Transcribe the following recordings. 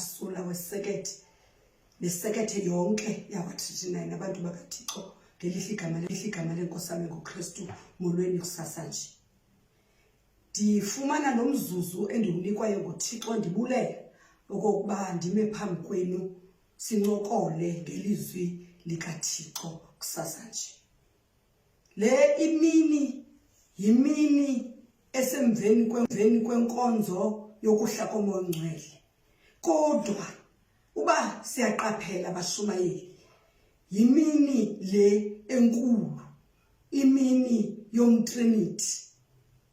Masula wesekethe nesekethe yonke yakwa-39 abantu bakaThixo ngelihle igama lihle igama lenkosi yami ngoKristu molweni kusasa nje. Ndifumana lo mzuzu endiwunikwayo nguThixo ndibulela okokuba ndime phambi kwenu sincokole ngelizwi likaThixo kusasa nje. Le imini yimini esemveni kwemveni kwenkonzo yokuhla komoya ongcwele. Kodwa uba siyaqaphela bashumayeli, yimini le enkulu, imini yomTrinity.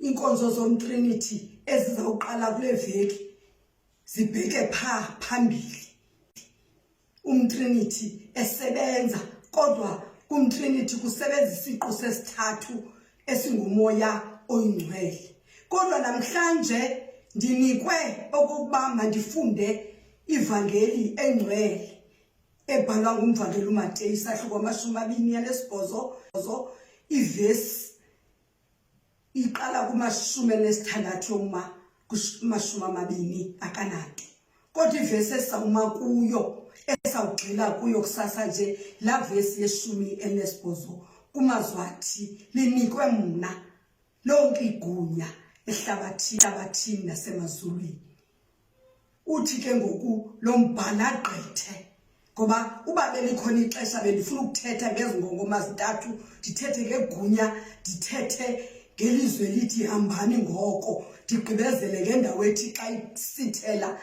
Inkonzo zomTrinity ezizawuqala kule veki zibheke pha phambili. Umtrinity esebenza kodwa kumtrinity kusebenza isiqu sesithathu esingumoya oyingcwele. Kodwa namhlanje ndinikwe okokuba mandifunde ivangeli engcwele ebhalwa ngumvangeli uMateyu isahluko 28 ivesi iqala kumashumi elinesithandathu yokuma kumashumi amabini akananto. Kodwa ivesi esawuma kuyo esawugxila kuyo kusasa nje la vesi yeshumi elinesibhozo kumazwi athi linikwe mna lonke igunya ehlabathini nasemazulwini. Uthi ke ngoku lo mbhali agqithe ngoba uba belikhona ixesha bendifuna ukuthetha ngezi ngongoma zintathu, ndithethe ngegunya, ndithethe ngelizwi elithi hambani ngoko, ndigqibezele ngendawo ethi xa isithela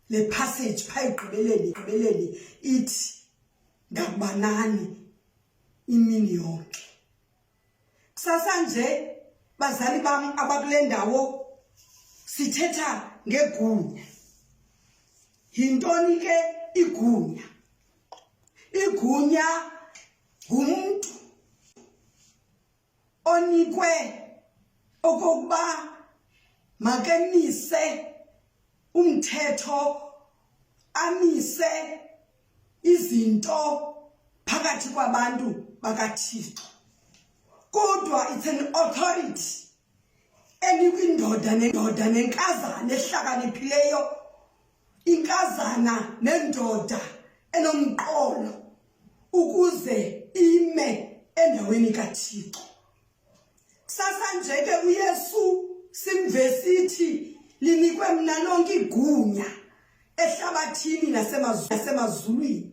le passage phaa ekugqibeleni, ekugqibeleni ithi ndakuba nani imini yonke. Kusasa nje bazali bam abakule ndawo sithetha ngegunya. Yintoni ke igunya? Igunya ngumntu onikwe okokuba makemise umthetho, amise izinto phakathi kwabantu bakaThixo. Kodwa it's an authority enikwa indoda nendoda nenkazana ehlakaniphileyo, inkazana nendoda enomqolo ukuze ime endaweni kaThixo. Kusasa nje ke uYesu simvesithi linikwe mna lonke igunya ehlabathini nasemazulwini.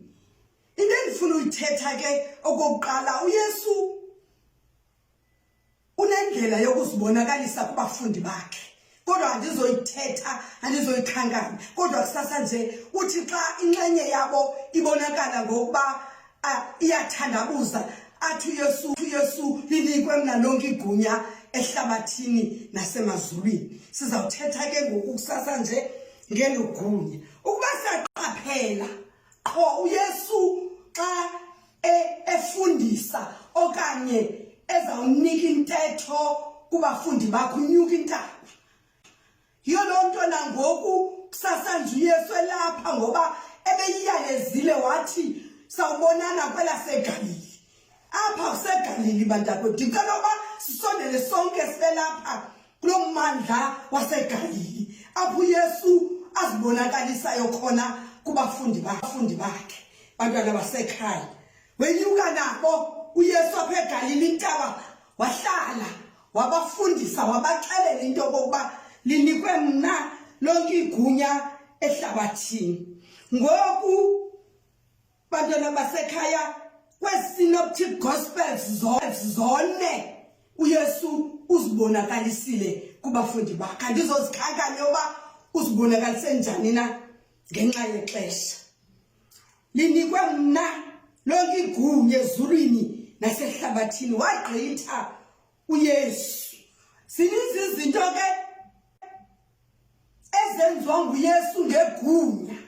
Into endifuna uyithetha ke okokuqala, uYesu unendlela yokuzibonakalisa kubafundi bakhe, kodwa andizoyithetha, andizoyikhankanya. Kodwa kusasa nje uthi xa inxenye yabo ibonakala ngokuba iyathandabuza, athi uYesu, uYesu linikwe mna lonke igunya ehlabathini nasemazulwini. Sizawuthetha ke ngoku kusasa nje ngelo gunya. Ukuba siyaqaphela qho uYesu xa efundisa okanye ezawunika intetho kubafundi bakhe, unyuka intaba. Yiyo loo nto nangoku kusasa nje uYesu elapha, ngoba ebeyiyalezile wathi sawubonana kwelaseGalili. Apha kuseGalili bantakwethu, ndicela uba sisondele sonke sibe lapha kulo mmandla waseGalili apho uYesu azibonakalisayo khona kubafundi bakhe, bantwana basekhaya. Wenyuka nabo uYesu apha eGalili intaba, wahlala wabafundisa, wabaxelela into yokokuba linikwe mna lonke igunya ehlabathini. Ngoku bantwana basekhaya, kwezi-synoptic gospels zone uYesu uzibonakalisile kubafundi bakhe. Andizozikhankanya uba uzibonakalise njani na ngenxa yexesha. Linikwe mna lonke igunya ezulwini nasehlabathini, wagqitha uYesu. Zininzi izinto ke ezenziwa nguYesu ngegunya,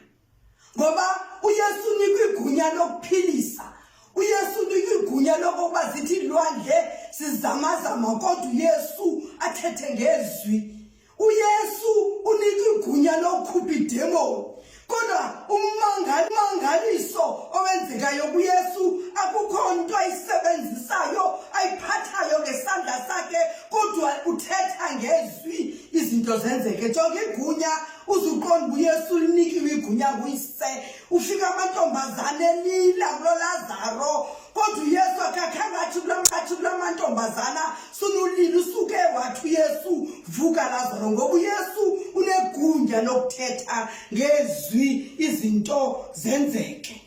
ngoba uYesu unikwa igunya lokuphilisa, uYesu unikwa igunya lokokuba zithi ilwandle sizamazama, kodwa uYesu athethe ngezwi. uYesu unikwa igunya lokukhupha idemoni, kodwa ummangaliso owenzekayo kuYesu akukho nto ayisebenzisayo ayiphathayo ngesandla sakhe, kodwa uthetha ngezwi izinto zenzeke. Jonga igunya, uzuqonda uYesu linikiwe igunya. nguyise. Ufika amantombazana elila kulo Lazaro, kodwa uYesu akakhange athi athi kula mantombazana sunulila, usuke wathi uYesu vuka Lazaro, ngoba uYesu unegunya lokuthetha ngezwi izinto zenzeke.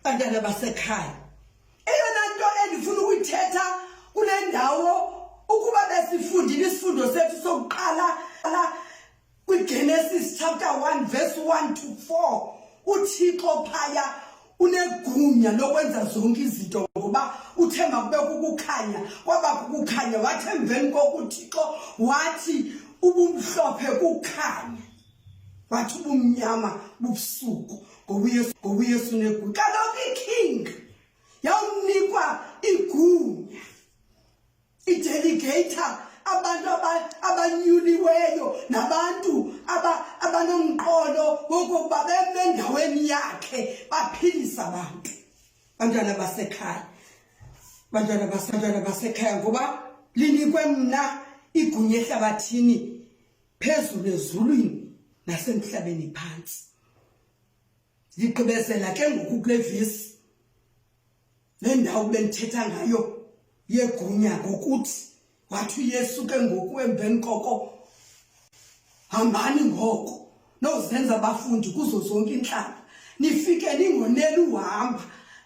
Bantwana basekhaya, eyona nto endifuna ukuyithetha kule ndawo, ukuba besifundile isifundo sethu sokuqala kwiGenesis chapter 1 verse 1 to 4, uThixo phaya unegunya lokwenza zonke izinto, ngoba uthe makube kukukhanya, kwaba kukukhanya. Wathi emveni kokuThixo wathi ubumhlophe kukhanya, wathi ubumnyama bubusuku, ngoba uYesu unegunya. Kaloku iking yawunikwa igunya, idelegata abantu abanyuliweyo nabantu abanomqolo wokokuba beme endaweni yakhe baphilisa abantu. Bantwana basekhaya, bantwana basekhaya, ngoba linikwe mna igunya ehlabathini phezulu ezulwini nasemhlabeni phantsi. Ndigqibezela ke ngoku kule vesi, le ndawo bendithetha ngayo yegunya, ngokuthi wathi uYesu ke ngoku emveni koko, hambani ngoko nozenza abafundi kuzo zonke iintlanga, nifike ningoneli uhamba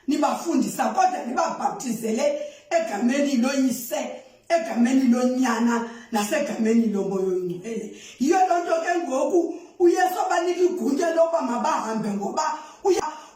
nibafundisa, kodwa nibabhaptizele egameni loYise, egameni loNyana nasegameni loMoya oyiNgcwele. Yiyo loo nto ke ngoku uYesu abanika igunya lokuba mabahambe, ngoba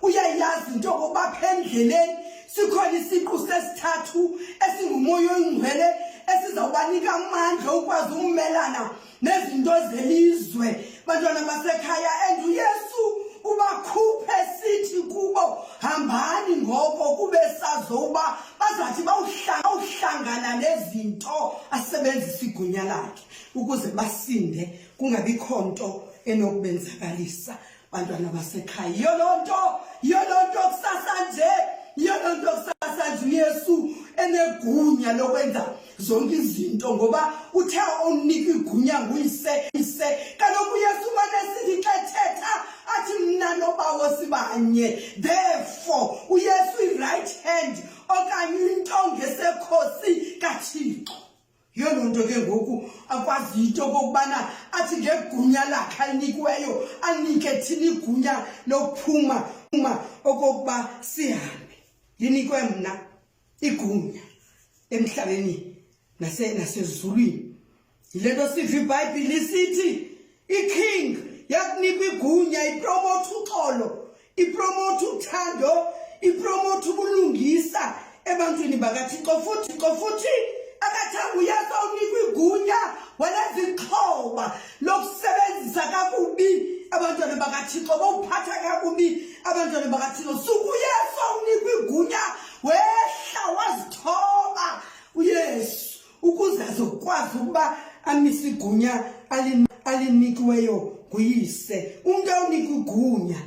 uyayazi into yokokuba apha endleleni sikhona isiqu sesithathu esinguMoya oyiNgcwele esizawubanika amandla okwazi ukumelana nezinto zelizwe. Bantwana basekhaya, and uYesu ubakhuphe sithi kubo hambani ngoko, kube sazoba bazathi bawuhlangana nezinto, asebenzisa igunya lakhe ukuze basinde, kungabikho nto enokubenzakalisa. Bantwana basekhaya, yiyo loo nto, yiyo loo nto kusasa nje, yiyo loo nto kusasa nje uYesu enegunya lokwenza zonke izinto, ngoba uthe onika igunya nguyise ise. Kaloku uYesu umane sithi xa ethetha athi mna noBawo sibanye. Therefore uYesu i-right hand okanye intonga esekhosi kaThixo. Yiyo loo nto ke ngoku akwazi into okokubana athi ngegunya lakhe alinikiweyo anike thina igunya lokuphuma uma okokuba sihambe. Linikwe mna igunya emhlabeni nasezulwini. Yile nto siva iBhayibhile isithi iking yakunikwa igunya ipromotha uxolo, ipromotha uthando, ipromotha ubulungisa ebantwini bakaThixo. Futhi Thixo futhi akathanga uYesu awunikwa igunya walenza ixhoba lokusebenzisa kakubi abantwana bakaThixo, bowuphatha kakubi abantwana bakaThixo. Suku uYesu awunikwa igunya wehla wazithoba uYesu ukuze azokwazi ukuba amise igunya alinikiweyo nguyise. Umntu awunikwa igunya,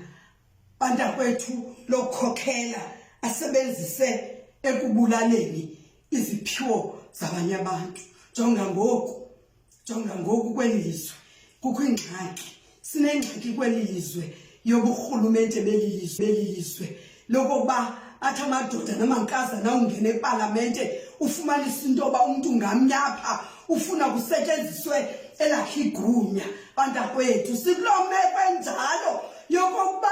bantakwethu, lokukhokhela asebenzise ekubulaleni iziphiwo zabanye abantu. Jonga ngoku, jonga ngoku kweli lizwe kukho ingxaki, sinengxaki kweli lizwe yoburhulumente beli lizwe, beli lizwe lokokuba athi amadoda namankazana awungena epalamente, ufumanisa into yoba umntu ngamnye apha ufuna kusetyenziswe elakhe igunya. Bantakwethu, sikuloo meko enjalo yokokuba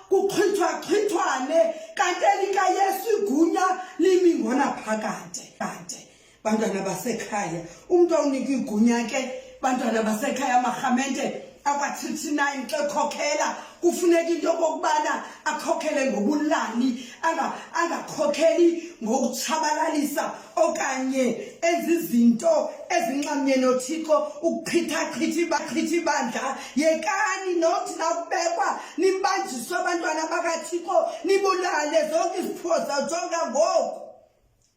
kuxhithwa-xhithwane, kanti elikaYesu igunya limi ngonaphakade kade. Bantwana basekhaya, umntu awunika igunya ke, bantwana basekhaya, amarhamente akwa-39 xa ekhokhela kufuneka into okokubana akhokhele ngobulali, angakhokheli ngokutshabalalisa okanye enze izinto ezinxamnye noThixo, ukuchithachitha chitha ibandla. Yekani nothi nakubekwa nibanjiswe abantwana bakaThixo, nibulale zonke iziphiwo zawo. Jonga ngoku,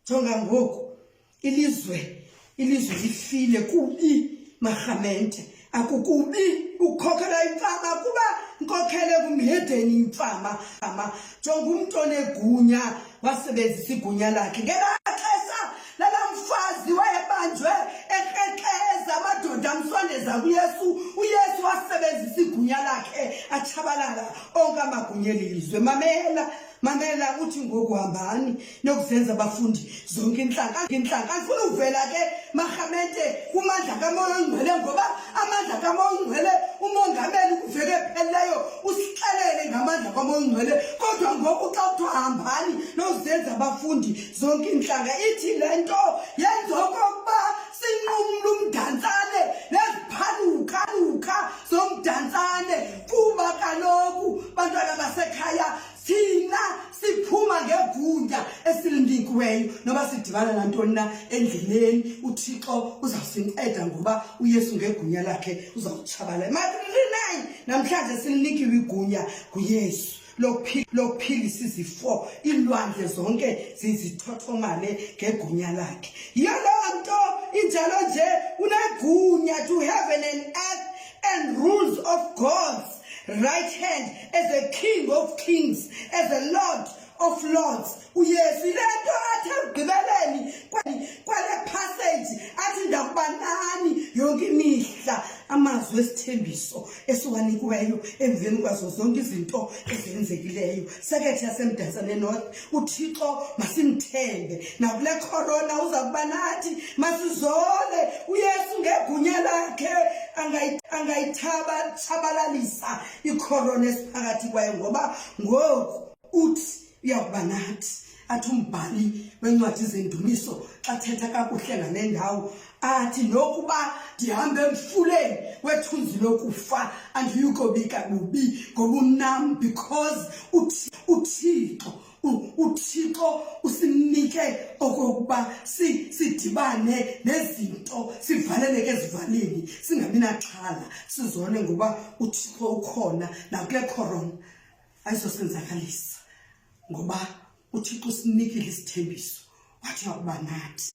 jonga ngoku ilizwe lifile kubi, marhamente. Akukubi ukukhokhela imfama kuba nkokhele kumhedeni imfama ama. Jonga umntu onegunya wasebenzisa igunya lakhe ngelaa xesha lalaa mfazi wayebanjwe ekrexeza, amadoda amsondeza kuYesu, uYesu wasebenzisa igunya lakhe. Atshabalala onke amagunya eli lizwe. Mamela, mamela, uthi ngoku hambani nokuzenza abafundi zonke intlanga intlanga. Andifuna uvela ke marhamente kumandla kaMoya Oyingcwele, ngoba amandla kaMoya Oyingcwele umongameli kuveke ephelileyo usixelele ngamandla kaMoya Oyingcwele. Kodwa ngoku xa kuthiwa hambani nokuzenza abafundi zonke iintlanga, ithi le nto yenza okokuba sinqumla umdantsane neziphaluka luka zomdantsane, kuba kaloku bantwana basekhaya thina siphuma ngegunya esilinikiweyo. Noba sidibana nantoni na endleleni, uThixo uzawusinceda, ngoba uYesu ngegunya lakhe uzawutshabala. Ma-39 namhlanje silinikiwe igunya nguYesu lokuphilisa izifo, iilwandle zonke zizithothomale ngegunya lakhe. Yiyo loo nto injalo nje unegunya to heaven and earth and rules of God's right hand as a King of kings, as a Lord of lords uYesu. Yile nto athi ekugqibeleni kwale passage athi, "Ndakuba nani yonke imihla." Amazwi esithembiso esiwanikiweyo emveni kwazo zonke izinto ezenzekileyo. Sekethi yaseMdantsane North, uThixo masimthembe nakule corona, uza kuba nathi. Masizole, uYesu ngegunya lakhe angayitshabalalisa ikhorona esiphakathi kwayo, ngoba ngoku uthi uyakuba nathi. Athi umbhali wencwadi zendumiso xa thetha kakuhle ngale ndawo, athi, "Nokuba ndihambe emfuleni wethunzi lokufa, andiyukobika bubi, ngoba unam," because uThixo usinike okokuba sidibane nezinto, sivaleleke ezivaleni, singabi naxhala, sizone, ngoba uThixo ukhona. Nakule corona ayizosenzakalisa, ngoba uThixo usinikile isithembiso, wathi uyakuba nathi.